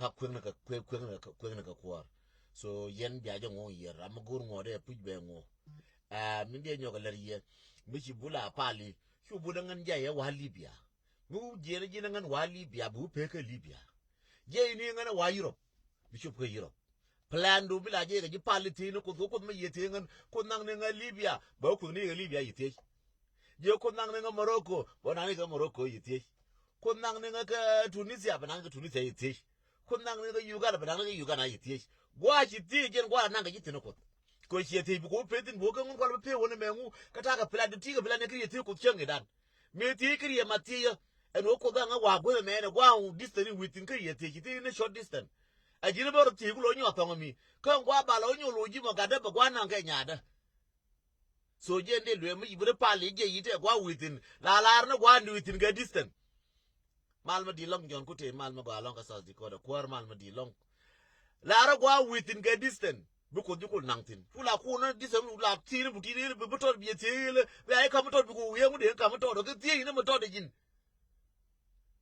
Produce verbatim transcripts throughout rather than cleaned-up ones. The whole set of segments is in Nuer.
ka kuekni kɛ kuek, kuekni kɛ, kuekni kɛ kuäär. So yɛn bia jɛ ŋuɔ̱k yiër, ram mi go̱o̱r ŋuɔ̱k dee puc bɛ ŋuɔ̱k. Aa, min diɛ nyɔk ɛ lär yiër mi ci bul a pali, cu bul ɛ ŋän jay ɛ wa Libya. Mi wu jiɛn ji̱n ɛ ŋän wa Libya, bi wu pek kä Libya. Jɛ ini ŋän ɛ wa Europe, bi cop kä Europe. Plan du mi la jɛ kɛ ji̱ pali thiecni Kuoth, kɛ Kuoth mi yiër thiec ŋän, Kuoth naŋni ŋä Libya, bɛ wä kuekni kɛ Libya yi thiec. Jɛ Kuoth naŋni ŋä Morocco, bɛ wä naŋni kɛ Morocco yi thiec. Kuoth naŋni ŋä kɛ Tunisia, bɛ naŋni kɛ Tunisia yi thiec. Kuoth naŋni kɛ Uganda, bɛ naŋni kɛ Uganda yi thiec. Gua̱a̱ ci thiec jɛn gua̱a̱r naŋ kɛ ji̱ thiecni Kuoth. Kɛ ciɛ thiec bi kɛ wä peth thi̱n, bi wä kɛ ŋun kual bi peth wä ni mɛ ŋu, kä ta̱a̱ kɛ plan du ti kɛ plan ni kɛ yiër thiec Kuoth cäŋ idan. Mi thiec kɛ riɛ ma thiec yä. Ɛn wä Kuoth aŋä wa guäth ɛmɛ ɛn ɛ gua̱a̱ distance in within kä yiër thiec, ci thiec ni short distance. A ji̱n bä rɔ thiec ku lo̱ nyuɔth thɔŋ mi. Kä ɛn gua̱a̱ ba lɔ nyuɔth lo̱ ji̱ mɔ gat dee bɛ gua̱a̱ naŋ kɛ nyaatdä. So jiɛn dee luee mi ci bi ri pal i̱ jiɛ yi̱t ɛ gua̱a̱ within. La lar ni gua̱a̱ ni within kɛ distance. Mal mi di̱t lɔŋ Jɔ̱ɔ̱n Kutɛy, mal mi gɔaa lɔŋ kä South Dakota, kuäär mal mi di̱t lɔŋ. Lar ɛ gua̱a̱ within kɛ distance. Bi Kuoth ji̱ kul naŋ thi̱n. Cu la kun ni distance, cu la thi̱n, bu ti̱n, bi, bi tɔt bi thiec, bi a i̱ kam mi tɔt bi ku wiee ŋut i̱ kam mi tɔt, kɛ thiec ni mi tɔt i̱ ji̱n.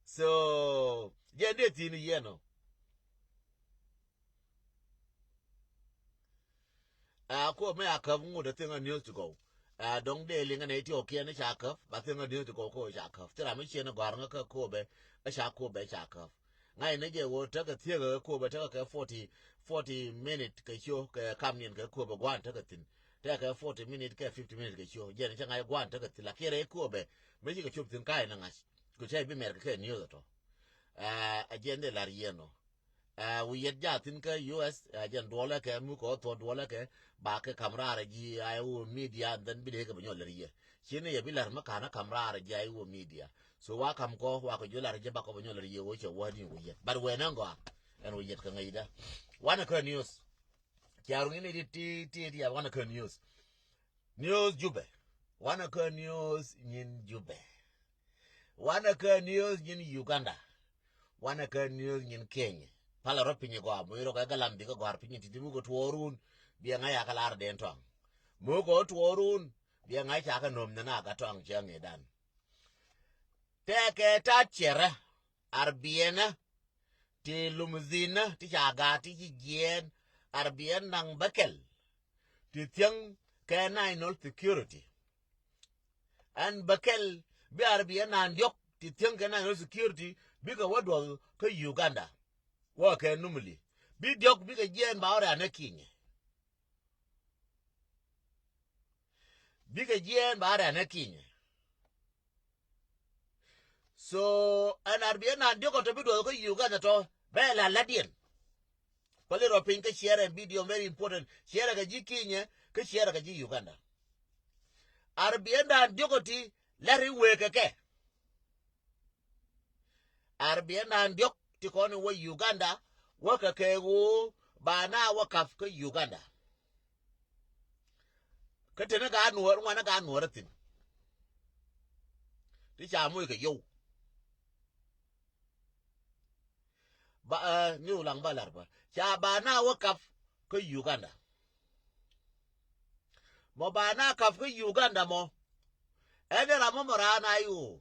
So jiɛn dee thi̱n i̱ yɛn ɔ. Aa, Kobɛ mi ca käp ŋut ɛ thing ɛ news ti gɔw. Aa, dɔ̱ŋ dee liŋ ɛ nɛy ti ɔ kiɛn ɛ ca käp, ba thing ɛ news ti gɔw kɛ ɔ ca käp. Thil ram mi ciɛn ɛ gɔ̱a̱r ŋä kä Kobɛ, ɛ ca Kobɛ ca käp. Ŋa̱c ni jɛ ɣöö tekɛ thiekɛ kɛ Kobɛ, tekɛ kɛ forty, forty minute kɛ ciö, kɛ kam niɛn kɛ Kobɛ gua̱a̱n tekɛ thi̱n. Tekɛ kɛ forty minute kɛ fifty minute kɛ ciö. Jɛn cä ŋa̱c gua̱a̱n tekɛ thi̱n. Lakin rɛy Kobɛ mi cikɛ cop thi̱n ka̱a̱c ni ŋa̱c. Ku cä bi mɛr kɛ kɛ news ɛ tɔ. Aa, ɛ jɛn dee la̱r yɛn ɔ. Aa, wi̱i̱ yɛt jaathin kä U S, aa, jɛn duɔlɛ kɛ, mi kɔ thuɔ̱k duɔlɛ kɛ, ba kɛ ka̱m raar ji̱ Iwo Media, and then bi dee kɛ bɛ nyɔl lär yiëë. Ci ni yɛ bi lär mi ka̱n ka̱m raar ji̱ Iwo Media. So wa ka̱m kɔ, wa kɛ ji̱ lär ji̱ ba kɔ bɛ nyɔl lär yiëë, wä cɛ wä ni wi̱i̱ yɛt. But wee nɛ gɔaa, ɛn wi̱i̱ yɛt kɛ ŋäcdä. Wanɛ kä news. Cia ruŋ in i̱ ti, ti, ti, ti, wanɛ kä news. News Jubɛ. Wanɛ kä news nyin Jubɛ. Wanɛ kä news nyin Uganda. Wanɛ kä news nyin Kenya. Palɛ rɔ piny gɔaa, mi rɔ kɛ galam bikɛ gɔ̱a̱r piny ti̱ti̱, mi kɛ tuɔɔrun. Biɛ ŋa̱c a kɛ lar den tɔaŋ. Mi kɛ tuɔɔrun. Biɛ ŋa̱c ca kɛ nöm ni na gat tɔaŋ cɛ ŋi̱dan. Tɛkɛ ta̱t cɛrɛ. Arbiɛnä ti lumdhinä ti ca gaat ti ci jiɛɛn. Arbiɛn naŋ bäkɛl ti thiäŋ kɛ national security. Ɛn bäkɛl bi arbiɛn naan diɔ̱k ti thiäŋ kɛ national security bikɛ wä duɔth kä Uganda. Wä kɛ numli bi diɔ̱k bikɛ jiɛɛn ba wä rɛ̈n ɛ Kinyɛ. Bikɛ jiɛɛn ba wä rɛ̈n ɛ Kinyɛ. So ɛn arbiɛn naan diɔ̱k ɔ tɔ bi duɔth kä Uganda tɔ bɛ la la̱tdiɛn. Pali rɔ piny kä share ɛ video very important. Share kɛ ji̱ Kinyɛ kä share kɛ ji̱ Uganda. Arbiɛn naan diɔ̱k ɔ ti lɛr i̱ wëë kɛ kɛ. Arbiɛn naan diɔ̱k ti kɔn i̱ wä Uganda wä kɛ kɛ ɣöö ba na wä kap kä Uganda. Kä teni ka nuɔɔr ŋuanä ka nuɔɔr thi̱n. Ti ca moc kɛ yow. Ba ɛ ni ulaŋ ba lar ba ca ba na wä kap kä Uganda. Mɔ ba na kap kä Uganda mɔ. Ɛn ram mɔ mɔ raan a iwo.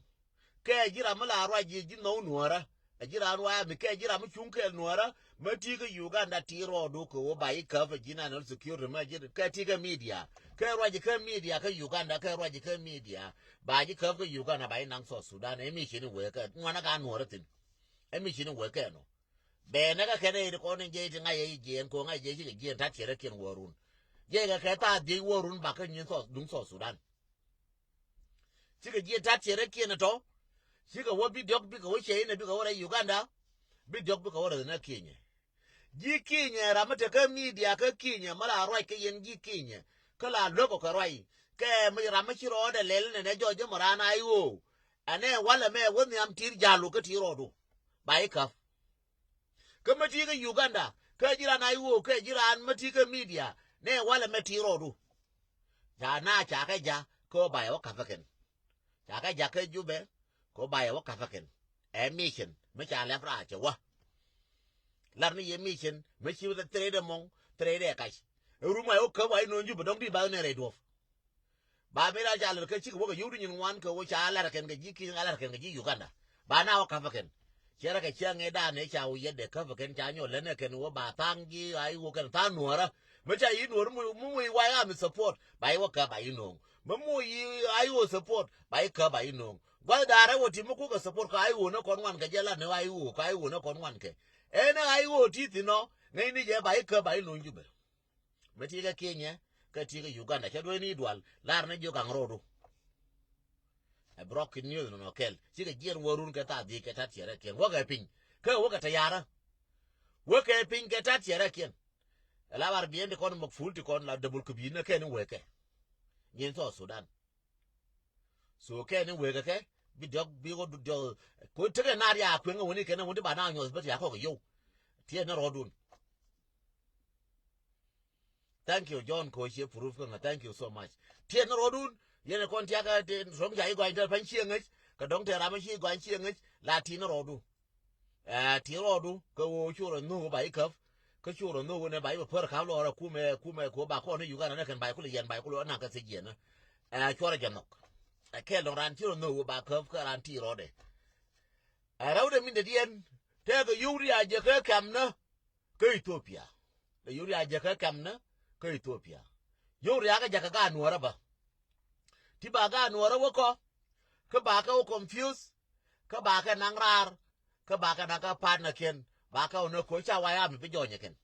Kɛ ji̱ ram mi la ruac ji̱ ji̱ nhɔw nuɔ̱ɔ̱rä. Ɛ ji̱ raan wa mi kɛ ji̱ ram mi cuŋ kɛɛl nuɔ̱ɔ̱rä. Mä ti kä Uganda ti rɔɔdu kɛ wä ba i̱ käp ɛ ji̱ national security mä ji̱ kɛ ti kä media. Kɛ ruac kä media kä Uganda kɛ ruac kä media. Ba ji̱ käp kä Uganda ba i̱ naŋ South Sudan ɛ mi ci ni wee kɛ ŋuanä ka nuɔ̱ɔ̱rä thi̱n. Ɛ mi ci ni wee kɛ nɔ. Bɛɛnɛ kä kɛn ɛ yet kɔn in jiɛc ti ŋa̱c ɛ jiɛn kɛ ŋa̱c jiɛc cikɛ jiɛn ta̱t cɛ rɛ kiɛn wäärun. Jiɛc kɛ kɛ ta̱a̱ dhiec wäärun ba kä nyin South duŋ South Sudan. Cikɛ jiɛn ta̱t cɛ rɛ kiɛn ɛ tɔ. Cikɛ wä bi diɔ̱k bikɛ wä cɛ inɛ bikɛ wä rɛy Uganda. Bi diɔ̱k bikɛ wä rɛy nɛ Kinyɛ. Ji̱ Kinyɛ ram mi te kä media kä Kinyɛ mi la ruac kä yɛn ji̱ Kinyɛ. Kä la luäk ɔ kɛ ruac. Kɛ mi ram mi ci rɔɔdɛ lɛl nɛ nɛ jɔc jɛ mi raan a i̱ ɣöö. Ɛnɛ walɛ mɛ wä nhiam ti̱i̱r ja̱lu kä ti̱i̱r rɔɔdu. Ba i̱ käp. Kä mä ti kä Uganda kä ji̱ raan a i̱ ɣöö kɛ ji̱ raan mä ti kä media nɛ walɛ mɛ ti rɔɔdu. Ca na ca kɛ ja̱ kä ba yɛ wä ka̱pä kɛn. Ca kɛ ja̱ kä Jubɛ kä ba yɛ wä ka̱pä kɛn. Ɛ mission mä ca lɛp raar cɛ wä. Lar ni yɛ mission mä ci wä thread ɛ mɔŋ thread ɛ kac. Ɛ rum a yɛ wä käp wa i̱ no̱o̱ŋ Jubɛ dɔ̱ŋ di ba nɛ rɛy duɔ̱p. Ba mi ral ca lɛr kä cikɛ wä kɛ yio̱w di nyin ŋuan kɛ wä ca lɛr kɛn kɛ ji̱ Kinyɛ ŋa lɛr kɛn kɛ ji̱ Uganda. Ba na wä ka̱pä kɛn. Ciɛ rɛ kɛ ciɛ ŋɛ dan ɛ ca wä yɛt dɛ käp kɛn ca nyɔ lɛn ɛ kɛn wä ba thaŋ ji̱ a i̱ wä kɛn thaŋ nuɔrä. Mɛ ca yi nuɔr mu mu yi White Army support ba yi wä käp ba yi no̱o̱ŋ. Mɛ mu yi a i̱ wä support ba yi käp ba yi no̱o̱ŋ. Gua̱th da̱rɛ wä ti mi kukɛ support kɛ a i̱ wä nä kɔn wan kɛ jɛ lat ni a i̱ wä kɛ a i̱ wä nä kɔn wan kɛ. Ɛn a i̱ wä ti thin ɔ ŋäcni jɛ ba yi käp ba yi no̱o̱ŋ Jubɛ. Mɛ ti kɛ Kenya kɛ ti kɛ Uganda cɛ duee ni dual lar ni jiök aŋ rɔɔdu. Ɛ broken news nɔnɔ kɛl cikɛ jiɛn wä run kɛ thaa dhiec kɛ tat tiɛrɛ kiɛn wä kɛ piny. Kɛ wä kɛ tayarä wä kɛ piny kɛ tat tiɛrɛ kiɛn. Ɛ la bar biɛn ti kɔn mɔk ful ti kɔn la debul kɛ bi̱i̱n nɛ kɛn wekɛ. Nyin South Sudan. So kɛn ni wekɛ kɛ bi diɔk bi wä diɔk. Ko tekɛ nar ya kueŋ wä ni kɛn wä ni ba na nyuɔth bä ti ya kɔk yow. Tiɛ ni rɔɔdun. Thank you John ko cie proof kä ŋa thank you so much. Tiɛ ni rɔɔdun yɛn kɔn tiak ɛ ti rɔŋ ca i̱ gɔany tɛ pany cie ŋäc. Kɛ dɔŋ tɛ ram cie gɔany cie ŋäc la ti ni rɔɔdu. Ɛ ti rɔɔdu kɛ ɣöö cu rɔ nhök ba i̱ käp. Kä cu rɔ nhök nɛ ba i̱ bɛ pär ka̱p lɔɔrɛ kumɛ kumɛ kɛ ɣöö ba kɔn ni Uganda nɛ kɛn ba i̱ kulɛ yɛn ba i̱ kulɛ naŋ kɛ thiec yɛn. Ɛ cuɔrɛ jɛ nhɔk. Ɛ kɛl dɔ̱ŋ ran ci rɔ nhök ɣöö ba käp kä ran ti rɔɔdɛ. Ɛ rɛwdɛ min dɛ diɛn tɛkɛ yio̱w ri a jɛ kä kɛmnä. Kä Ethiopia. Lɛ yio̱w ri a jɛ kä kɛmnä kä Ethiopia. Yio̱w ri a kä jɛ kä gaat nuɔ̱ɔ̱rä bä. Ti ba gaat nuɔ̱ɔ̱rä wä kɔ kä ba kɛ wä confuse. Kä ba kɛ naŋ raar kä ba kɛ naŋ kä partner kiɛn ba kɛ wä nä ko̱ ca White Army bi jɔnyɛ kɛn.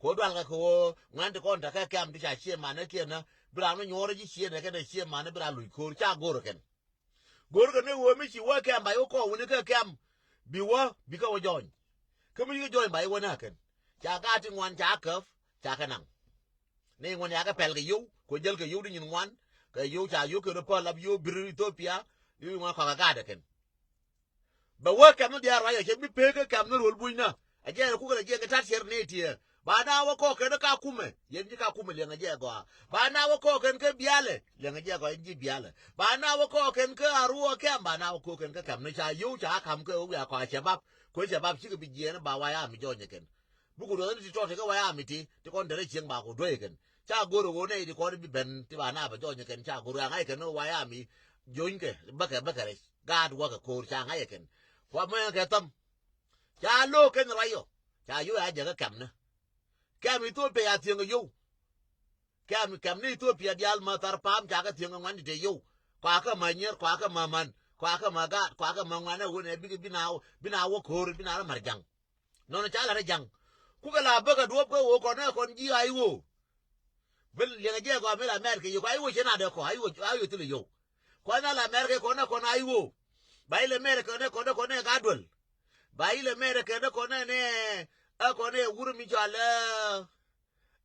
Ko̱ dual kɛ kɛ wä ŋuɛn ti kɔn tekɛ kɛm ti ca cie manä kiɛn nä bi ran wä nyuɔ̱ɔ̱rä ji̱ cie nɛ kɛn ɛ cie manä bi ran luc ko̱r ca go̱r kɛn. Go̱r kɛ ni wee mi ci wee kɛm ba i̱ wä kɔɔk wuni kɛ kɛm bi wä bi kɛ wä jɔny. Kä mi ci kɛ jɔny ba i̱ wä ni akɛn ca gaat ti ŋuan ca käp ca kɛ naŋ. Ni ŋuan ya kɛ pɛl kɛ yio̱w kɛ jäl kɛ yio̱w di nyin ŋuan kɛ yio̱w ca yio̱w kɛ rɔ päl lap yio̱w bir Ethiopia. Yio̱w ŋuan kɔk kɛ gaat akɛn. Bɛ wee kɛm ni diaal ruac ɔ cɛ mi pek kɛ kɛm ni ruɔl bunyna. A jɛ kukɛ lɛ jɛ kɛ tat cɛr ni tiɛ. Ba na wä kɔɔk kɛn kä Kakuma yɛn ji̱ Kakuma liɛŋɛ jɛ gɔaa. Ba na wä kɔɔk kɛn kä Bialɛ liɛŋɛ jɛ gɔaa yɛn ji̱ Bialɛ. Ba na wä kɔɔk kɛn kä Arua kɛm ba na wä kɔɔk kɛn kä kɛm ni ca yio̱w ca kam kä wia kɔa cɛ bap. Kuɛ cɛ bap cikɛ bi jiɛɛn ba White Army jɔnyɛ kɛn. Bukɛ ruɔth ni ti tɔt ti kä White Army ti ti kɔn derɛ cieŋ ba ku duee kɛn. Ca go̱r ɣöö nɛy ti kɔn bi ben ti ba na bɛ jɔnyɛ kɛn ca go̱r ɣöö a ŋa̱c kɛn White Army. Jɔnykɛ bäkɛ bäkɛ rɛc gaat wäkɛ ko̱o̱r ca ŋa̱c kɛn. Kua mɛn kɛ thäm. Ca lo̱o̱k kɛn ruac ɔ ca yio̱w a jɛ kä kɛmnä. Kɛm Ethiopia ya thiäŋ kɛ yio̱w. Kɛm kɛm ni Ethiopia diaal ma thar pa̱a̱m ca kɛ thiäŋ kɛ ŋuan ti te yio̱w. Kua kɛ ma nyier kua kɛ ma män kua kɛ ma gaat kua kɛ ma ŋuan ɛ wun ɛ bikɛ bi na wä ko̱o̱r bi na rɔ mär ja̱ŋ. Nɔnɔ ca lat rɔ ja̱ŋ. Kukɛ la bäkɛ duɔ̱ɔ̱p kä ɣöö kɔn ɛ kɔn ji̱ a i̱ ɣöö. Bi liɛŋɛ jɛ kɔn mi la mɛr kɛ yio̱w kua i̱ ɣöö cɛ na dee kɔ a i̱ ɣöö a i̱ ɣöö thilɛ yio̱w. Kɔn na la mɛr kɛ kɔn ɛ kɔn a i̱ ɣöö. Ba ilɛ mɛr kɛ kɔn ɛ kɔn ɛ kɔn ɛ ka duel. Ba ilɛ mɛr kɛ kɔn ɛ nɛ ɛ kɔn ɛ wur mi cɔal ɛ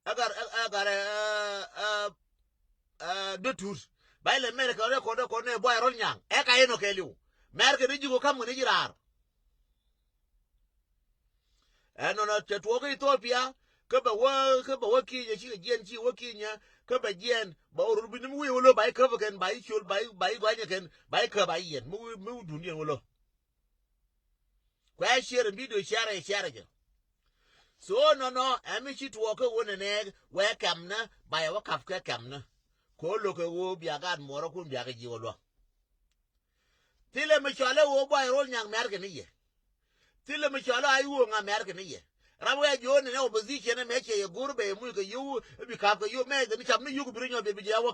ɛ gar ɛ gar ɛ ɛ duet tuut. Ba ilɛ mɛr kɛ kɔn ɛ kɔn ɛ kɔn ɛ buay rɔl nyaŋ ɛ ka inɔ kɛɛliw. Mɛr kɛ ni ji̱ kɔ kam kɛ ni ji̱ raar. Ɛnɔnɔ cɛ tuɔɔk kä Ethiopia kä bɛ wä kä bɛ wä Kenya cikɛ jiɛn ci wä Kenya. Kä bɛ jiɛn bɛ wä rur bi ni mi wi̱i̱ wä lo̱ ba i̱ käp kɛn ba i̱ ciöl ba i̱ ba i̱ gɔ̱a̱nyɛ kɛn ba i̱ käp ba i̱ yiɛn mi wi̱i̱ mi wi̱i̱ duundiɛn wä lo̱. Kuɛ ciɛɛr in bidio ciɛɛr ɛ ciɛɛr ɛ jɛ. So nɔnɔ ɛmi ci tuɔɔk kä wä nɛnɛ wɛ kɛmnä ba yɛ wä kap kɛ kɛmnä. Ko lo̱k kɛ wä bia gaat muɔrä kun bia kɛ ji̱ wä luäk. Thilɛ mi cɔalɛ ɣöö buay rol nyaŋ mɛ̈r kɛ ni yɛ. Thilɛ mi cɔalɛ a i̱ ɣöö ŋa mɛ̈r kɛ ni yɛ. Ram wɛ jiööni ni opposition ɛmɛ cɛ yɛ go̱r bɛ yɛ muc kɛ yio̱w i̱ bi ka̱p kɛ yio̱w mɛ dhɛ ni cam ni yio̱w kɛ bi ri nyɔk bɛ bi jɛ wä.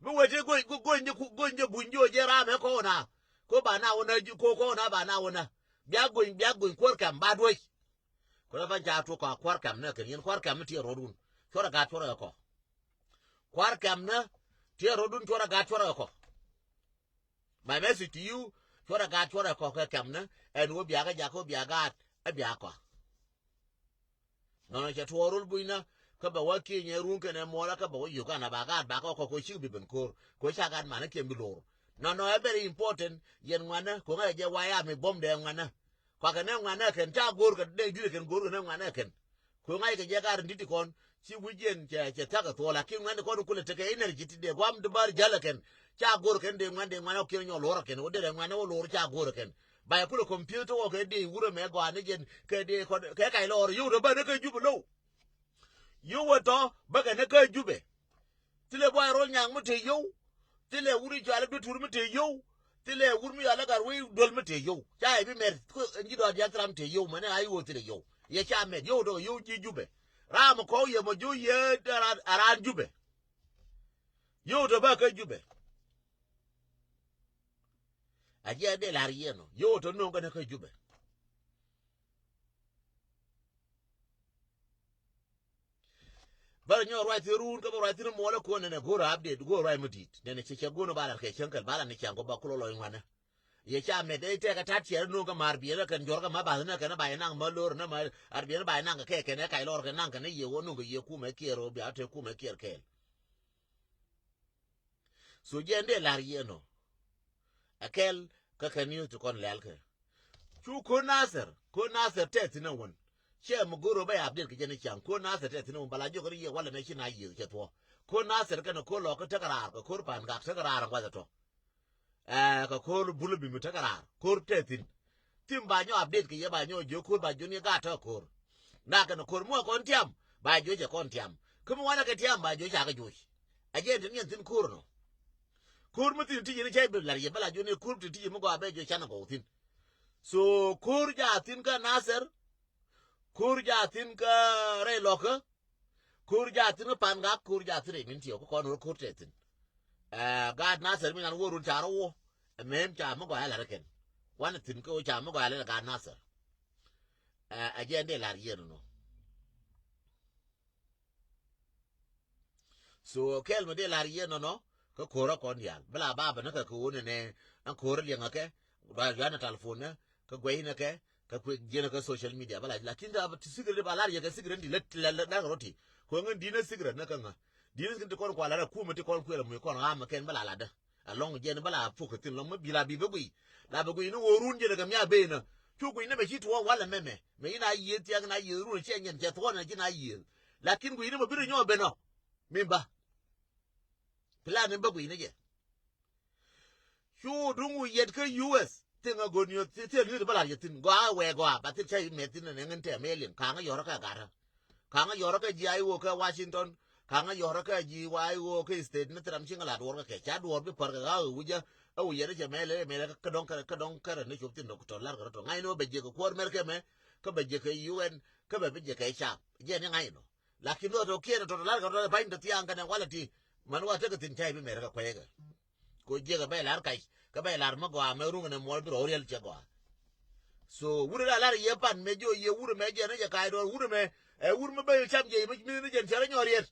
Mi wee ti go̱ny go̱ny jɛ buny jiö jɛ ram ɛ kɔn a ko ba na wä na ko kɔn a ba na wä na. Bia go̱ny bia go̱ny kuäär kɛm ba duec. Kɛ lɛ ban ca tuɔk kɔa kua̱r kɛmnä kɛn yɛn kua̱r kɛmnä tiɛɛr rɔɔdun. Cuɔrɛ gaat cuɔrɛ kɛ kɔ. Kua̱r kɛmnä tiɛɛr rɔɔdun cuɔrɛ gaat cuɔrɛ kɛ kɔ. My message to you, cuɔrɛ gaat cuɔrɛ kɔ kɛ kɛmnä ɛn wä bia kɛ jakä wä bia gaat ɛ bia kɔ. Nɔnɔ cɛ tuɔɔr rol bucnä kä bɛ wä Kenya ruŋ kɛnɛ muɔlä kä bɛ wä Uganda ba gaat ba kɛ kɔ kɛ cik bi ben ko̱r kɛ ca gaat manä kiɛn bi lo̱r. Nɔnɔ ɛ very important yɛn ŋuanä kɛ ŋa̱c jɛ waya mi buɔ̱m dɛ ŋuanä. Kua kɛ nɛ ŋuanɛ kɛn ca go̱o̱r kɛ dee jui̱dɛ kɛn go̱o̱r kɛ nɛ ŋuanɛ kɛn. Kɛ ŋa̱c kɛ jɛ kar in di̱t ti kɔn ci wi̱c jiɛn cɛ cɛ thak kɛ thuɔɔl lakin ŋuɛn ti kɔn kulɛ tekɛ energy ti dee guam ti bär jäl kɛn. Ca go̱o̱r kɛn dee ŋuɛn dee ŋuanɛ kiɛn nyɔ lo̱r kɛn wä dee ŋuanɛ wä lo̱r ca go̱o̱r kɛn. Ba yɛ kulɛ computer wä kɛ dee wurɛ mɛ gɔaa ni jɛn kɛ dee kɛ kac lɔɔr yio̱w rɛ bä ni kɛ jup low. Yio̱w wä tɔ bä kɛ ni kɛ jupɛ. Thilɛ buay rol nyaŋ mi te yio̱w. Thilɛ wuri cuali bi tur mi te yio̱w. Thilɛ wur mi yɔal ɛ gat wec duel mi tëë yio̱w. Ca yɛ bi mɛr, ɛn ji̱ dɔɔr diaal thil ram tëë yio̱w, mɛn ɛ a i̱ ɣöö thilɛ yio̱w. Yɛ ca mɛt yio̱w tɔk yio̱w ji̱ Jubɛ. Ram kɔw yɛ mɔ ji̱ yɛ a raan, a raan Jubɛ. Yio̱w tɔk bä kä Jubɛ. A jiɛ dee la̱r yɛn ɔ. Yio̱w tɔk no̱o̱ŋ kɛn kä Jubɛ. Bä rɔ nyɔk ruac thi̱n run kä bä ruac thi̱n muɔlä kuɔn nɛnɛ go̱o̱rä update go̱o̱rä ruac mi di̱i̱t nɛnɛ cɛ cɛ go̱o̱rä ba lar kɛ cäŋ kɛl ba lar ni cäŋ kɔ ba kulɔ lɔc ŋuanä. Yɛ ca mɛt ɛ tɛkɛ tat ciɛr nuŋ kä mar biɛn ɛ kɛn jɔr kä ma bath nɛ kɛn ba yɛ naŋ ma lo̱r nɛ ma ar biɛn ba yɛ naŋ kɛ kɛn ɛ kac lɔr kɛ naŋ kɛn ɛ yɛ wä nuŋ kɛ yɛ kumɛ kiɛr ɔ bia te kumɛ kiɛr kɛɛl. So jiɛn dee la̱r yɛn ɔ. Ɛ kɛl kä kɛ news ti kɔn lɛl kɛ. Cu ko̱n Nathɛr, ko̱n Nathɛr tɛth thi̱n ɛ wän. Ciɛ mi go̱r ɔ bä yap diet kɛ jɛn i̱ ca̱ŋ. Ko̱n Nathɛr tɛth thi̱n ɛ wän bala jiɔk ri yɛ walɛ nɛ ci na yiëth cɛ thuɔ̱k. Ko̱n Nathɛr kɛn ko̱n lɔk kä tek raar kɛ ko̱r pa̱a̱n gak tek raar ɛ gua̱th ɛ tɔ. Ɛ kɛ ko̱r bul bi mi tek raar ko̱r tɛth thi̱n. Thim ba nyɔ update kɛ yɛ ba nyɔ jiök ko̱r ba jiök ni gaat tɔ̱ ko̱r. Na kɛn ko̱r muɔ kɔn tiam ba jiök cɛ kɔn tiam. Kä mi wanɛ kɛ tiam ba jiök ca kɛ juɔc. Ɛ jɛn ti niɛn thi̱n ko̱r nɔ. Ko̱r mi thi̱n ti yɛn cɛ bi lar yɛ bä la jiök ni ko̱r ti ti yɛ mi gɔaa bɛ jiök canɛ gɔw thi̱n. So ko̱r ja thi̱n kä Nathɛr. Ko̱r ja thi̱n kä rɛy lɔkä. Ko̱r ja thi̱n kä pa̱a̱n gak ko̱r ja thi̱n rɛy min tiɛw kä kɔn wä ko̱r tɛ thi̱n. Ɛ gaat Nathɛr mi nan wä run ca rɔ wä. Ɛ mɛm ca mi gɔaa ɛ lar ɛ kɛn. Wanɛ thi̱n kä wä ca mi gɔaa ɛ lar ɛ gaat Nathɛr. Ɛ ɛ jɛ ɛn dee lar yɛn nɔ. So kɛl mi dee lar yɛn nɔnɔ kä ko̱rä kɔn diaal bi la ba bä ni kɛ kɛ wun nɛ ɛn ko̱rä liɛŋä kɛ ba yuan ɛ talfon nɛ kä guɛy nɛ kɛ kä kuek jiɛn kä social media ba la lakin da ti secret ba lar yɛ kɛ secret di lät lät lät lar kɛ roti. Kueŋä di̱n ɛ secret nɛ kä ŋä di̱n ɛ secret ti kɔn kua lar ɛ kumɛ ti kɔn kuɛl ɛ muc kɔn ɣam ɛ kɛn ba la ladä. Alɔŋ jɛn bä la puk kä thi̱n lɔŋ mi bi la bi bä guiy. La bä guiy ni ɣöö run jɛn ɛ kɛ mi a ben ɛ cu guiy ni mɛ ci tuɔɔk walɛ mɛmɛ mɛ in a yiëë thiaŋ in a yiëë run cɛ nyɛn cɛ thuɔɔk in a ci in a yiëë. Lakin guiy ni mɛ bi rɛ nyɔɔ ben ɔ min bä. Plan in bä guiy ni jɛ. Cu duŋ wi̱i̱ yɛt kä U S. Thing a good news. Thi, thi a news bä lar yɛ thin. Gɔaa wɛ gɔaa. Ba thil ca yi mɛ thin a nɛ ŋin tɛ mɛ liŋ. Kaŋä yɔrä kä gatä. Kaŋä yɔrä kä ji̱ a i̱ wä kä Washington. Kaŋä yɔrä kä ji̱ wa i̱ wä kä state ni thil ram cieŋ a la duɔr kä kɛ. Ca duɔr bi pär kɛ ɣa̱ wi̱cä. A wi̱i̱ yɛt cɛ mɛ lɛ mɛ lɛ kä dɔŋ kärɛ kä dɔŋ kärɛ ni cop thin dɔk tɔ lar kɛ rɔ tɔ. Ŋa̱c ni wä bɛ jiɛ kɛ kuäär mɛr kɛ mɛ. Kä bɛ jiɛ kɛ U N. Kä bɛ bi jiɛ kɛ cap. Jiɛ ni ŋa̱c nɔ. Lakin wä tɔ kiɛn tɔ lar kɛ rɔ pany tɔ thiaŋ kɛnɛ walɛ ti. Man wa tekɛ thin ca i̱ bi mɛr kɛ kuɛy kɛ. Ko jiɛk ɛ bɛ lar kac kä bɛ lar mi gɔaa mɛ ruŋ ɛn ɛ muɔl bi rɔ riɛl cɛ gɔaa. So wurɛ la lar yɛ pan mɛ jiɔ yɛ wurɛ mɛ jɛn ɛ jɛ kac dɔɔr wurɛ mɛ ɛ wurɛ mɛ bɛ cam jɛ mi ni jɛn cɛ rɛ nyɔr yɛt.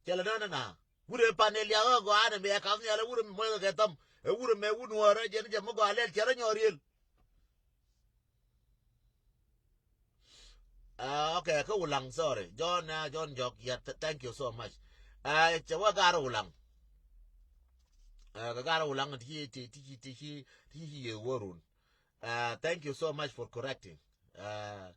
Cɛ lɛ nɔnɛ na wurɛ pan ɛ liak ɛ gɔaa nɛ mɛ ɛ kath nhial ɛ wurɛ mɛ muɔc kɛ kɛ tham ɛ wurɛ mɛ wur nuɔɔr ɛ jɛn ɛ jɛ mi gɔaa lɛl cɛ rɛ nyɔr yɛl. Ah, okay, kä Wulaŋ, sorry. John, uh, John Jok, yeah, th-, thank you so much. Ah, cɛ wä gar Wulaŋ. Ah, kɛ gar Wulaŋ ti ci, ti, ti, ti, ti, ti, ti, ti, ye wä run. Ah, thank you so much for correcting. Ah,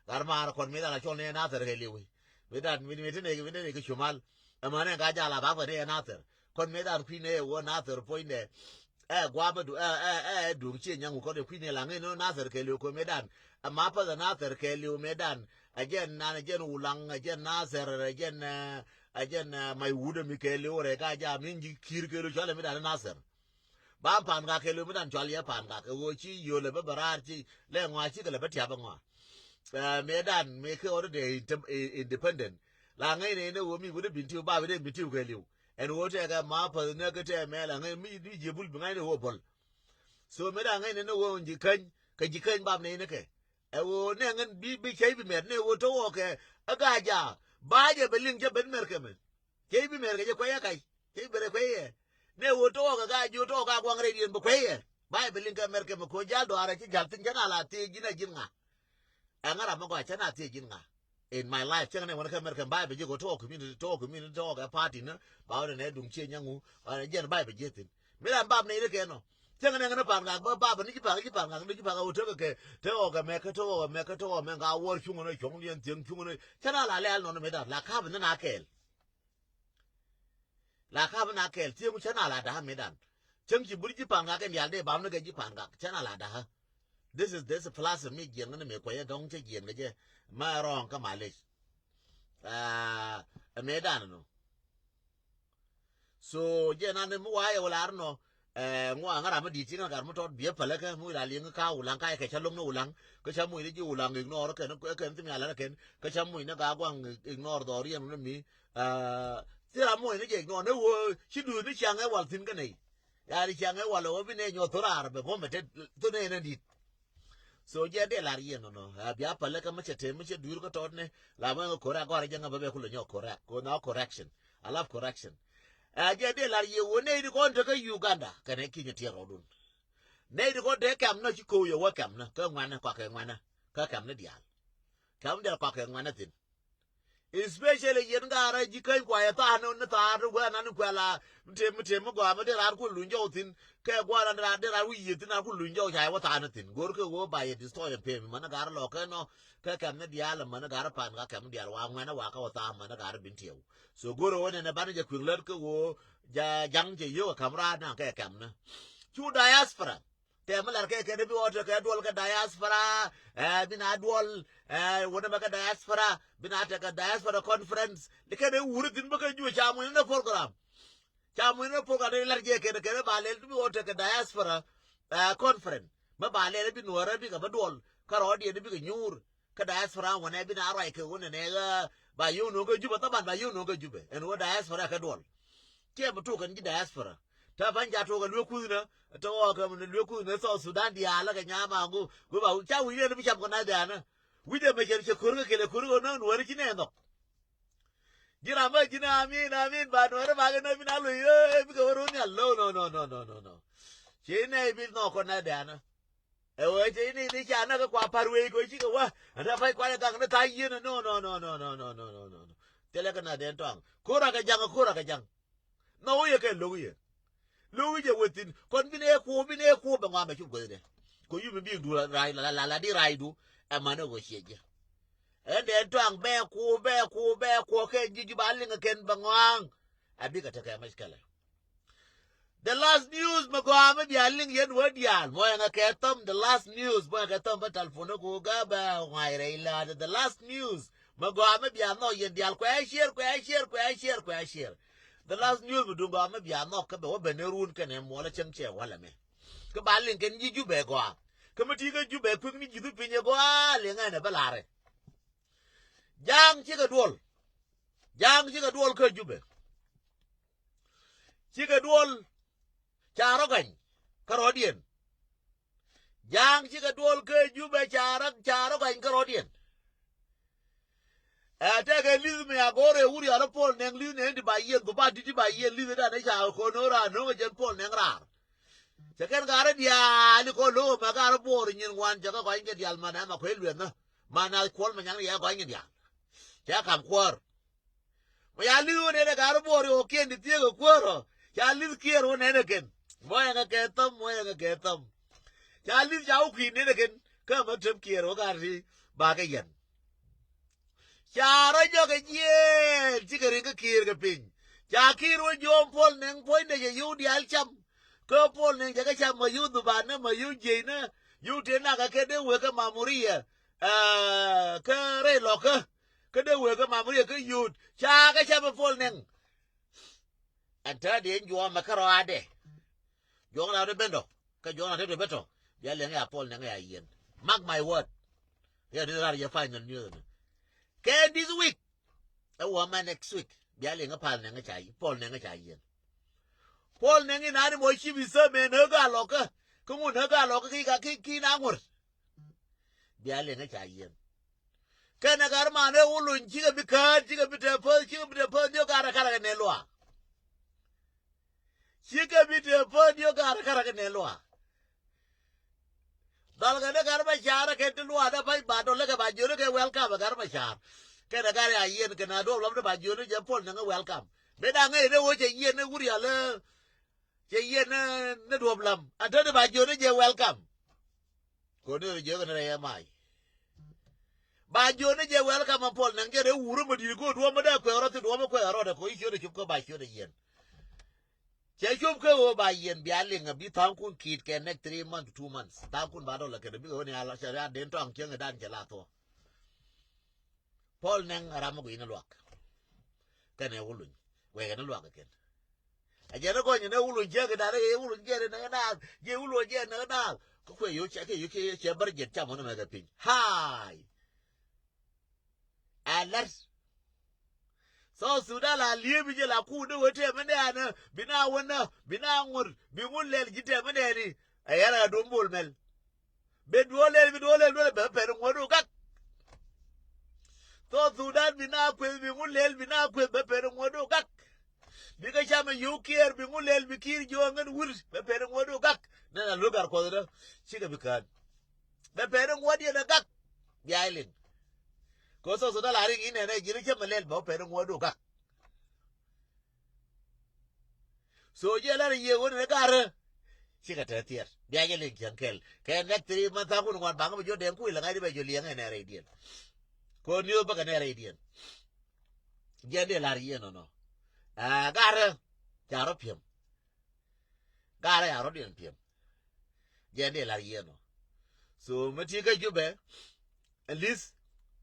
gar maar kɔn mi dala cɔl ni Nathɛr kɛ liwi. Mi dan, mi, mi ti ne, mi ne kɛ cumal. Ɛmɛ ne ka jala ba fɛ ni Nathɛr. Kɔn mi dan kui̱ ne wä Nathɛr puɔ̱ny dɛ. Ɛ guamä du ɛ ɛ ɛ duŋ cie nyaŋ wä kɔn ɛ kui̱ ni laŋ in Nathɛr kɛ liw kɔ mëëdan. Ɛ ma päth ɛ Nathɛr kɛ liw mëëdan. Ɛ jɛn nan ɛ jɛn Wulaŋ ɛ jɛn Nathɛr ɛ jɛn ɛ ɛ jɛn ɛ may wut ɛ mi kɛ liw rɛ ka jam in ji̱ ki̱i̱r kɛ liw cɔal ɛ mëëdan Nathɛr. Ba pa̱a̱n ka kɛ liw mëëdan cɔal yɛ pa̱a̱n ka kɛ ɣöö ci yio̱l ɛ bä bä raar ci lɛ ŋɔa ci kɛ lɛ bä tiap ɛ ŋɔa. Ɛ mëëdan mëë kɛ ɣɔr dee independent. La ŋäcnɛ in ɛ ɣöö mi wut ɛ bin tiw ba bi dee bin tiw kɛ liw. Ɛn ɣöö tɛkɛ ma päth näk kä tɛmɛ la ŋäc mi, mi jiɛ bul bi ŋa̱cni ɣöö böl. So mëë da ŋäcnɛ ni ɣöö ji̱ käny kɛ ji̱ käny bap nɛy ni kɛ. Ɛ ɣöö nɛ ŋän bi, bi cäy bi mɛr ni ɣöö te ɣɔɔ kɛ ɛ ga̱a̱c a ba jɛ bɛ liŋ cä ben mɛr kɛ mɛ. Cäy bi mɛr kɛ jɛ kuɛy ɛ kac. Cäy bi rɛ kuɛy ɛ. Ni ɣöö te ɣɔɔ kɛ ga̱a̱c ji̱ ɣöö te ɣɔɔ ka guaŋ rɛy diɛn bɛ kuɛy ɛ. Ba jɛ bɛ liŋ kɛ mɛr kɛ mɛ kɛ ɣöö jal dɔaarɛ ci jal thi̱n cä ŋa̱ la thiee ji̱n ɛ ji̱n ŋa̱. Ɛŋa ram mi gɔaa cä na thiec ji̱n ŋa. In my life cäŋ nɛ wän kä America ba̱a̱ bɛ ji̱ kɔ tɔɔk community, tɔɔk community, tɔɔk ɛ party ni ba wä nɛ duŋ cie nyaŋu. Jɛn ba̱a̱ bɛ ji̱ thi̱n mi ram bap nɛ yit kɛ nɔ. Cäŋ nɛ ŋän pa̱a̱n ŋak bä bap ni ji̱ pa̱a̱n ji̱ pa̱a̱n ŋak ni ji̱ pa̱a̱n ɣä wä tekɛ kɛ te ɣɔk ɛmɛ kä te ɣɔk ɛmɛ kä te ɣɔk ɛmɛ ŋa wäär cuŋ ni cuŋ ni cä na la lɛl nɔn mi dan la ka̱p ni na kɛɛl. La ka̱p na kɛɛl thieŋ cä na la da̱a̱ mëëdan. Cäŋ ci bur ji̱ pa̱a̱n gak in diaal dee bam ni kɛ ji̱ pa̱a̱n gak cä na la da̱a̱. This is, this is plus mi jiɛn kä ni mëë kuɛyɛ dɔ̱ŋ cä jiɛn kä jɛ. Ma rɔɔŋ kä malec. Aa, ɛ mëëdan nɔ. So jɛ nan mi wa yɛ wä lar nɔ. Ɛ ŋuan ŋa ram mi di̱i̱t ci ŋa gar mi tɔt biɛ pälä kä mi wi̱i̱ la liŋ kä Ulaŋ ka yɛ kɛ cä lo̱ŋ ni Ulaŋ kä cä muc ni ji̱ Ulaŋ ignore kɛn kɛn thim yalä kɛn kä cä muc ni ga guaŋ ignore dhɔr yɛn ni mi. Thil ram muc ni jɛ ignore ni wee ci duut ni ciaŋ ɛ wal thi̱n kä nɛy. Yani ciaŋ ɛ wal ɛ wä bi nɛy nyuɔth thor raar bɛ bom bɛ tet thon nɛy ni di̱t. So jɛ dee lar yɛ nɔnɔ a bia pälä kä mi cɛ tem mi cɛ duut kä tɔt ni la mi ŋa kore a gɔr a jɛ ŋa bä bɛ kulɛ nyɔk kore ko na correction. I love correction. Ɛ jɛ dee lar yɛ wä nɛy di kɔn te kä Uganda kɛnɛ kinyɛ tiɛɛr rɔɔdun. Nɛy di kɔn te kɛm nɔ ci kow yɛ wä kɛm nɔ kä ŋuanɛ kɔakɛ ŋuanɛ kä kɛm ni diaal. Kɛm diaal kɔakɛ ŋuanɛ thi̱n. Especially yɛn gaarä ji̱ käny kuayɛ tha̱a̱n ni tha̱a̱n wee anan kuɛ la mi tem mi tem mi gɔaa mi dee raar ku luny jɔw thi̱n. Kɛ gua̱a̱r an dee raar wi̱i̱ yiëë thi̱n an ku luny jɔw ca yɛ wä tha̱a̱n ni thi̱n go̱o̱r kɛ wee ba yɛ destroy ɛn pem mäni gaarä lɔɔk kɛ nɔ. Kɛ kɛm ni diaal mäni gaarä pan ka kɛm ni diaal wa ŋuɛn ɛ wa kä wä tha̱a̱n mäni gaarä bin tiɛw. So go̱o̱r ɛ wee nɛn ɛ banɛ jɛ kui̱ŋ lät kä wee ja̱ŋ cɛ yio̱k ɛ ka̱m raar naŋ kɛ kɛm ni. Cu diaspora tɛm mi lar kɛ kɛn bi wä tekɛ duɔl kɛ diaspora. Ɛ bi na duɔl ɛ wä nɛmɛ kɛ diaspora bi na tekɛ diaspora conference. Likɛn ɛ wuri thin bä kɛ juɛ ca muc ni program. Ca muc ni program ni lar jɛ kɛn kɛn ba lɛl bi wä tekɛ diaspora ɛ conference. Mɛ ba lɛl bi nuɔrɛ bi kɛ bä duɔl kä rɔɔdiɛn bi kɛ nyuur. Kä diaspora wanɛ bi na ruac kɛ wä nɛnɛ ɣä ba yio̱w no̱o̱ŋ kä Jubɛ thaban ba yio̱w no̱o̱ŋ kä Jubɛ ɛn wä diaspora kɛ duɔl. Tiɛ bi tok kɛn ji̱ diaspora. Tɛ pa̱ny ca tok kɛ luek kuth nä tɛ ɣɔɔ kɛ mɛ luek kuth nä South Sudan diaal kɛ nyama ŋu. Gu ba ca wi̱c nɛn bi cam kɛ na diaal nä wi̱c ɛmɛ cɛ cɛ ko̱r kɛ kɛlɛ ko̱r kɛ nä nuɔri ci nɛ nhɔk. Ji̱ ram bä ji̱n amin amin ba nuɔri ba kɛ nä bi na loc ɛ bi kɛ wä ro̱n nhial no no no no no no. Ci nɛ bi nhɔk kɛ na diaal nä. Ɛ wee cɛ ini ni ca näk kä kua pa̱r wee kɛ cikɛ wä. Ɛn rɛ pa̱c kualɛ gak ni tha̱a̱c yieen no no no no no no no no no no. Thilɛ kɛ na den tɔaŋ ko̱r akɛ jaŋ ko̱r akɛ jaŋ. Nhɔk wi̱i̱ yɛ kɛ lo̱k wi̱i̱ yɛ. Lo̱k wi̱i̱ yɛ wee thi̱n kɔn bi ni ɛ kuɔ bi ni ɛ kuɔ bɛ ŋɔam ɛ cuk guäthdɛ. Kɛ yup mi bi duur rac la la la di racdu. Ɛ man ɛ wee ciɛ jɛ. Ɛn den tɔaŋ bɛ kuɔ bɛ kuɔ bɛ kuɔ kɛ ji̱ ji̱ ba liŋ ɛ kɛn bɛ ŋɔaŋ. Ɛ bikɛ tekɛ mɛc kɛlɛ. The last news mɛ gɔaa mɛ bia liŋ yɛn wä diaal mɔ yɛn ŋa kɛ thäm the last news mɔ yɛn kɛ thäm bä telephone ni ku ga bɛ ŋuay rɛy la̱a̱t the last news mɛ gɔaa mɛ bia nhɔk yɛn diaal kuɛ share kuɛ share kuɛ share kuɛ share. The last news mɛ duŋ gɔaa mɛ bia nhɔk kä bɛ wä ben ni run kɛnɛ muɔlä cäŋ cɛ wälɛ mɛ. Kä ba liŋ kɛn ji̱ Jubɛ gɔaa kä mi ti kä Jubɛ kui̱k ni ji̱ thu piny ɛ gɔaa liŋ ɛn ɛ bä la̱rɛ. Ja̱a̱ŋ cikɛ duɔl. Ja̱a̱ŋ cikɛ duɔl kä Jubɛ. Cikɛ duɔl ca rɔ gany kä rɔɔdiɛn. Ja̱a̱ŋ cikɛ duɔl kä Jubɛ ca rɔ ca rɔ gany kä rɔɔdiɛn. Ɛ tɛkɛ li̱th mi a go̱o̱r ɛ wur yal Pol Nɛŋ li̱th nɛn ti ba yiɛn dhuba ti ti ba yiɛn li̱th dan ɛ ca ko̱n no̱o̱ŋ raar no̱o̱ŋ ɛ jɛn Pol Nɛŋ raar. Cɛ kɛn gaarä diaal ikɔ lo̱o̱ mɛ gaarä buɔɔr nyin ŋuan cɛ kɛ gɔny kɛ diaal man ɛmɛ kuec luɛthä. Man a kuɔl mɛ nyaŋ yɛ gɔny kɛ diaal. Cɛ kam kuäär. Mɛ ya li̱th wä nɛn ɛ gaarä buɔɔr yɛ wä kiɛn ti thiek ɛ kuäär ɔ. Ca li̱th kiɛɛr wä nɛn ɛ kɛn mɔ yɛ ŋɛ kɛ thäm mɔ yɛ ŋɛ kɛ thäm. Ca li̱th ca wä kui̱ nɛn ɛ kɛn kä mɛ tep kiɛɛr wä gaarä ti ba kɛ yɛn. Ca rɔ jɔk ɛ jiɛɛn cikɛ riŋ kä kiir kɛ piny. Ca kiir wä jiɔm Pol Nɛŋ puɔ̱nydɛ cɛ yio̱w diaal cam. Kä Pol Nɛŋ cɛ kɛ cam ma yio̱w dhubanä ma yio̱w jiecnä. Yio̱w tëë nakä kɛ dee wek kä Mamuria. Kä rɛy lɔkä kä dee wek kä Mamuria kä yio̱w ca kɛ cam ɛ Pol Nɛŋ. Ɛn täätdi ɛn juɔmɛ kärɔaadɛ. Juɔk na te ben tɔ kä juɔk na te ben tɔ. Bia liɛŋ ya Pol Nɛŋ ya yiɛn. Mark my word. Ya ni rar ya final news ni. Kɛ this week ɛ wä mɛ next week bia liɛŋ Pol Nɛŋ ca Pol Nɛŋ ca yiɛn. Pol Nɛŋ in ani mɔ ci bi sɛ mɛ nä ga lɔkä. Kä ŋun nä ga lɔkä ki ka ki ki na ŋuɔr. Bia liɛŋ ca yiɛn. Kɛnɛ gat man ɛ wä lony cikɛ bi käät cikɛ bi tɛ päth cikɛ bi tɛ päth diɔk gat ɛ karak ɛ nɛ luaak. Cikɛ bi tɛ päth diɔk gat ɛ karak ɛ nɛ luaak. Dhal kɛ ni gat bä caar ɛ kɛ ti luaak dee pa̱c ba dɔl ɛ kɛ ba jiön ɛ kɛ welcome ɛ gat bä caar. Kɛnɛ gat ɛ a yiɛn kɛnɛ a duɔp lɔm dee ba jiön ɛ jɛ Pol Nɛŋ ɛ welcome. Mëë da̱ŋ ŋäc dee wä cɛ yiɛn ɛ wur yal ɛ cɛ yiɛn ɛ ni duɔp lam a te dee ba jiön ɛ jɛ welcome. Koni rɛ jiök ni rɛ yɛ may. Ba jiön ni jɛ welcome Pol Nɛŋ jɛ rɛ wurä ma di̱i̱t go̱o̱r duɔ̱ɔ̱p ma dee kuɛk rɔ thi duɔ̱ɔ̱p ma kuɛk rɔ dɛ kɔ i̱ ciöt ɛ cop kä ba ciöt ɛ yiɛn. Cɛ cop kä ɣöö ba yiɛn bia liŋ a bi tha̱a̱ŋkun ki̱i̱t kɛ next three months to two months tha̱a̱ŋkun ba dɔl a kɛn a bikɛ ɣöö ni a la cɛ ria den tɔaŋ cieŋ ɛ dan cɛ la thuɔ. Pol Nɛŋ a ram mi guiy ni luak. Kɛnɛ wä luny wɛkɛ ni luak kɛn. A jɛn ni gɔny ni wulu jiɛk idan ni wulu jiɛk ni naath. Jiɛ wulu jiɛk ni naath. Kä kuɛ yo̱ cɛ kɛ yo̱ kɛ cɛ bär jiɛt cam wä ni mɛ kɛ piny. Haay. A lɛr. South Sudan la liep i̱ jɛ la kuut ni wee tɛmɛ nɛɛnä bi na wä nä bi na ŋuɔ̱t bi ŋun lɛl ji̱ tɛmɛ nɛɛni. Ɛ yɛn a dom bol mɛl. Bi duɔl lɛl bi duɔl lɛl duɔl bɛ pɛn ŋuɔ̱t wä gak. South Sudan bi na kueth bi ŋun lɛl bi na kueth bɛ pɛn ŋuɔ̱t wä gak. Bikɛ camɛ yio̱w Kiir bi ŋun lɛl bi Kiir jiɔ̱ɔ̱ŋ ɛn wur bɛ pɛn ŋuɔ̱t wä gak. Nɛn a lo̱k ar kuɔth dä cikɛ bi kään. Bɛ pɛn ŋuɔ̱t yɛn ɛ gak. Bia ilin. Kɛ South Sudan la riŋ inɛn ɛ ji̱n cä mɛ lɛl bɛ wä pɛn ŋuɔ̱t wä gak. So jiɛ lar yie wä ni garä. Cikɛ te thiɛr bia jɛ liŋ cieŋ kɛl kɛ next three months akun ŋuan baŋä bɛ jiɔ dɛŋ kui̱ lɛ ŋa̱c di bɛ jiɔ liɛŋ ɛ nɛ rɛy diɛn. Kɛ ɔ niöth bäkɛ nɛ rɛy diɛn. Jiɛn dee lar yie nɔnɔ. Aa garä. Ca rɔ piɛm. Garä ca rɔ diɛn piɛm. Jiɛn dee lar yie nɔ. So mi ti kä Jubɛ. At least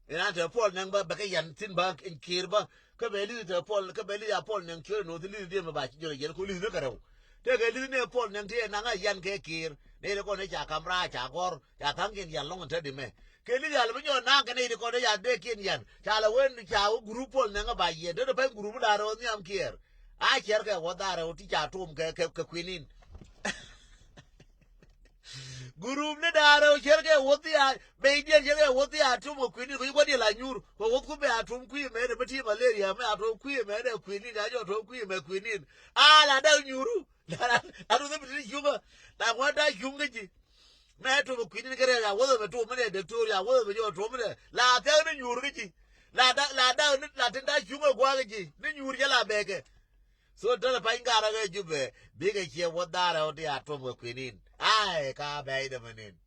in an te Paul Nɛŋ bä bɛ kɛ yan thin bä in Kiir bä. Kä bɛ lithi te Paul kä bɛ lithi a Paul Nɛŋ Kiir no̱o̱th lithi diɛ mɛ ba ci jɔrɛ yɛn ko lithi ni kɛ rɛw. Te kɛ lithi ni Paul Nɛŋ ti ɛ naŋ a yan kɛ Kiir ni ri kɔn ni ca kam raa ca gɔr ca thaŋ kiɛn yan lɔŋ in te di mɛ. Kɛ lithi a lɛ bi nyɔn naŋ kɛ ni ri kɔn ni ca dee kiɛn yan ca lɛ wen ca wä group Paul Nɛŋ a ba yɛn te ni pɛny group mi da̱rɛ wä nhiam Kiir. A cɛr kɛ wä da̱rɛ wä ti ca tom kɛ kɛ kuinin. Gurum ni da̱a̱r rɛw cɛr kɛ wuɔth thia bɛy diɛn cɛr kɛ wuɔth thia tum kɛ kui̱ni kɛ ci gua̱n diɛn la nyuur kɛ wuɔth ku bɛ a tum kui̱ mɛ ni mi ti malaria mɛ a tum kui̱ mɛ ni kui̱ni ni a jɔ tum kui̱ mɛ kui̱ni. A la da̱k nyuuru la tum thim ti cuŋä la ŋuan da̱k cuŋ kä ji̱. Mɛ tum kui̱ni kɛ rɛw ya wuɔth mɛ tum mɛ ni dɔktor ya wuɔth mɛ jɔ tum mɛ ni la thiak ni nyuur kä ji̱. La da̱k la da̱k ni la tin da̱k cuŋä gua̱a̱k kä ji̱ ni nyuur cɛ la bɛkɛ. So tɛlɛ pany garä kɛ Jubɛ bikɛ ciɛ wuɔth da̱rɛ wä ti a tuɔm kɛ kuinin. Ay ka bɛy dɛ mɛ nin.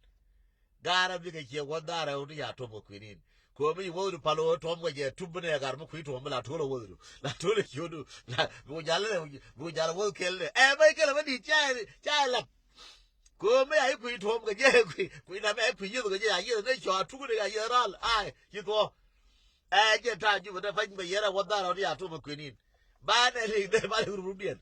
Garä bikɛ ciɛ wuɔth da̱rɛ wä ti a tuɔm kɛ kuinin. Komi ci wuɔth di pal wä tuɔm kɛ jɛ tup bi nɛ gar mi kui̱ tuɔm bi la tuɔl wuɔth du la tuɔl ciöt du la bi ku jal bi ku jal wuɔth kel dɛ ɛ bɛy kel bä di ca ca lat. Komi a ci kui̱ tuɔm kɛ jɛ kui̱ kui̱ na mɛ kui̱ yieth kɛ jɛ a yieth ni cɔ a tuk ni a yieth ral ay ci thuɔ. Ɛ jɛ ta̱a̱ Jubɛ dee pa̱ny bɛ yɛrɛ wä dha̱r ɔni a tuɔmɛ kuenin. Ba nɛ liŋ dee ba liŋ rupdiɛn.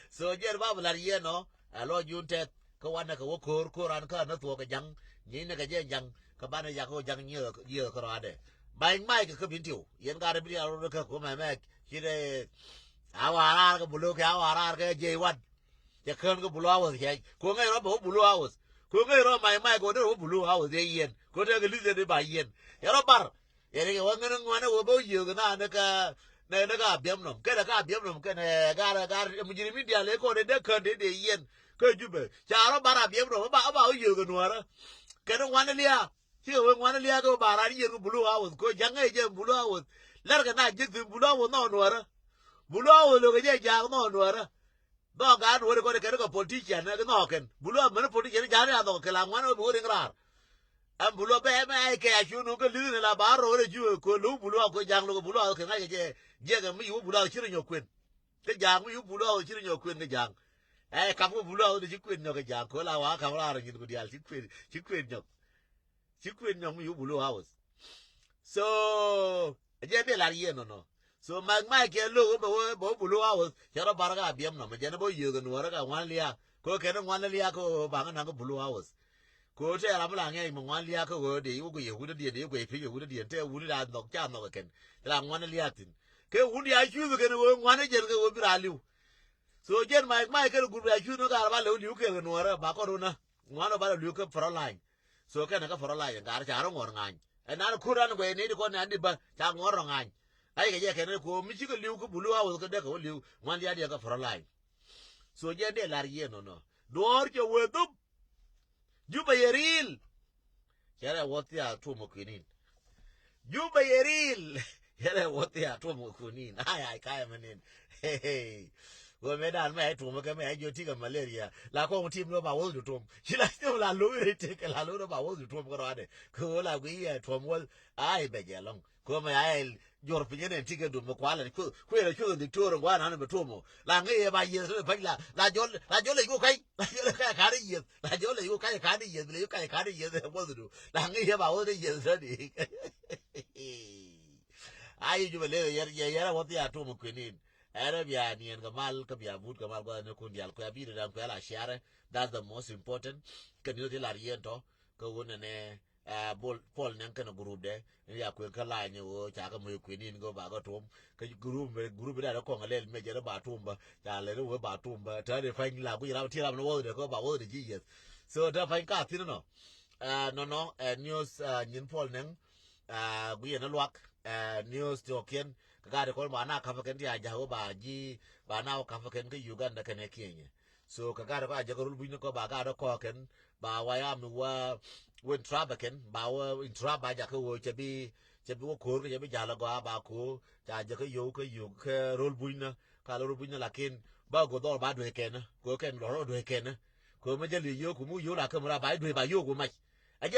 So jɛ ba bi lar yɛn ɔ ɛ lɔ jun tɛth kä wanɛ kɛ wä ko̱o̱r ko̱o̱r an kä anä thuɔɔk kɛ ja̱ŋ. Nyiecnɛ kɛ jɛ ja̱ŋ kä banɛ yak kä ja̱ŋ nyieth kä rɔadɛ. Ba̱ny mac kɛ kä bin tiw yɛn gat bi rial rot kä kumɛ mɛ ci dee. A wa raar kɛ bulok kɛ a wa raar kɛ jɛ iwan. Cɛ kään kä bulu hours cɛ ko ŋäc rɔ bɛ wä bulu hours. Ko ŋäc rɔ mac mac ko dee wä bulu hours yɛ yɛn ko tɛk kɛ li̱th yɛn i̱ ba yɛn. Yɛ rɔ bar yɛ ri kɛ wä ŋän ŋuanɛ wä bä wä yiëëk na ni kä ni ni kä Abiɛm nɔm kɛnɛ kä Abiɛm nɔm kɛnɛ gar gar mujirimin diaal i̱ kɔn i̱ dee kään dee dee yɛn. Kä Jubɛ ca rɔ bar Abiɛm nɔm ɛ ba ɛ ba wä yiëëk ɛ nuäärä. Kɛn ŋuan i̱ lia̱a̱. Cikɛ wek ŋuan i̱ lia̱a̱ kɛ wä ba ran yiëëk kä bulu hours ko ja̱ŋ ŋäc jɛ bulu hours. Lɛr kɛ na ji̱k thi̱n bulu hours nhɔk nuäärä. Bulu hours lo̱kɛ jɛ jaak nhɔk nuäärä. Dhɔk gaat wä ri kɔn kɛn kɛ politician ɛ kɛ nhɔk kɛn bulu a mɛn politician ja̱a̱n ya dhɔk kɛ la ŋuan wä bi wä riŋ raar. Ɛn bulu a bɛ mɛ ay kɛ a cu nu kɛ li̱th ni la ba rɔ wä ri ju kɛ lo̱w bulu a kɛ ja̱a̱n lo̱k bulu a kɛ ŋa̱c kɛ jɛ jiɛk ɛn mi yu bulu a ci ri nyɔk kuën. Kɛ ja̱a̱n mi yu bulu a ci ri nyɔk kuën kɛ ja̱a̱n. Ɛ kap kɛ bulu a wä di ci kuën nyɔk kɛ ja̱a̱n kɛ la wa kap raar nyin ku diaal ci kuën ci kuën nyɔk. Ci kuën nyɔk mi yu bulu hours. So a jɛ bi lar yie nɔnɔ. So mac mac kɛ lo̱k bɛ wä bɛ wä bulu hours cɛ rɔ bar ka Abiɛm nɔmɔ jɛn bä yiëëk nuɔrä ka ŋuan lia̱a̱. Ko kɛn ŋuan lia̱a̱ ko baŋ naŋ bulu hours. Ko tɛ ram la ŋɛc mi ŋuan lia̱a̱ ko ɣöö dee wä guiy wut diɛn dee guiy pi̱c wut diɛn tɛ wut da nhɔk ca nhɔk kɛn. Cɛ la ŋuan lia̱a̱ thi̱n kɛ wut ya cuuth kɛn ɣöö ŋuan jɛn kɛ ɣöö bi raa li̱w. So jɛn mac mac kɛn group ya cuuth ni ka ram ba lɛ wä li̱w kɛn kɛ nuɔrä ba kɔn wä na. Ŋuan wä ba lɛ li̱w kɛ front line. So kɛn kä front line ŋa̱r ca rɔ ŋuɔ̱r ŋa̱ny. Ɛ nan kur an guɛy ni di kɔn ni an di bä ca ŋuɔ̱r rɔ ŋa̱ny. Ay kɛ jɛ kɛn ni kuɔ mi cikɛ li̱w kä bulu a wä kɛ dee kɛ wä li̱w ŋuan di an di kɛ front line. So jɛ dee lar yie nɔnɔ duɔ̱ɔ̱r cɛ wee dhup. Jubɛ yɛ riil. Cɛ rɛ wä thia tuɔmɔ kuinin. Jubɛ yɛ riil. Yɛn ɛ wä thia tuɔm kɛ kunin. Ay ay kayɛ mɛ nin. Hey, hey. Wä mɛ dan mɛ ay tuɔm kɛ mɛ ay jiɔ tikɛ malaria. La kɔŋ tim ni ba wä du tuɔm. Ci la tim la lo̱wi ri tikɛ la lo̱wi ba wä du tuɔm kɛ rɔadɛ. Kɛ wä la gui yɛ tuɔm wä. Ay bɛ jɛ lɔŋ. Kɛ mɛ ay jɔr pinyɛ nɛ tikɛ dum mɛ kualɛ. Kuɛ la cuɛ diktor ŋuan an mɛ tuɔm. La ŋɛ yɛ ba yɛ sɛ pɛc la. La jɔl la jɔl lɛ yuk kay. La jɔl lɛ kay kani yɛ. La jɔl lɛ yuk kay kani yɛ. Lɛ yuk kay kani yɛ. Wä du. La ŋɛ yɛ ba wä ni yɛ sɛ di. A yi Jubɛ lɛ yɛr yɛr a wä thia tuɔm kuinin. Ɛn bia niɛn kɛ mal kä bia but kɛ mal gua̱th ni kun dial kuɛ bi ri dan kuɛ la share. That's the most important. Kɛ ni ti lar yɛn tɔ kɛ wun nɛ nɛ. Bol Paul nɛŋ kɛn group dɛ ni ya kuɛ kä la ni wo ca kɛ mɛ kuɛ ni ni go ba kɛ tum kɛ group mɛ group da kɔŋ lɛl mɛ jɛ ba tum ba ca lɛ ni wo ba tum ba ta de fain la ku yira ti ram ni wo de ko ba wo de ji yes. So ta fain ka tin nɔ. Nɔnɔ news nyin Paul nɛŋ. Gui yɛn luak news ti ɔkiɛn kɛ gat kɔn ba na kap kɛn ti a ja̱ wä ba ji̱ ba na wä kap kɛn kä Uganda kɛn ɛ Kenya. So kɛ gat kɔn a ja̱ kɛ rul buny ni kɔ ba gat kɔ kɛn ba wa ya mi wa wä interrupt kɛn ba wä interrupt ba ja̱ kɛ wä cɛ bi cɛ bi wä ko̱r kɛ cɛ bi ja̱ lɛ gɔaa ba ko̱r ca ja̱ kɛ yo̱w kɛ yo̱w kɛ rul buny ni ka lɛ rul buny ni lakin ba go̱ dhɔr ba duee kɛn kɛ kɛn lɔr wä duee kɛn kɛ mɛ jɛ li yo̱w kɛ mu yo̱w la kɛ mu ra ba duee ba yo̱w kɛ mac.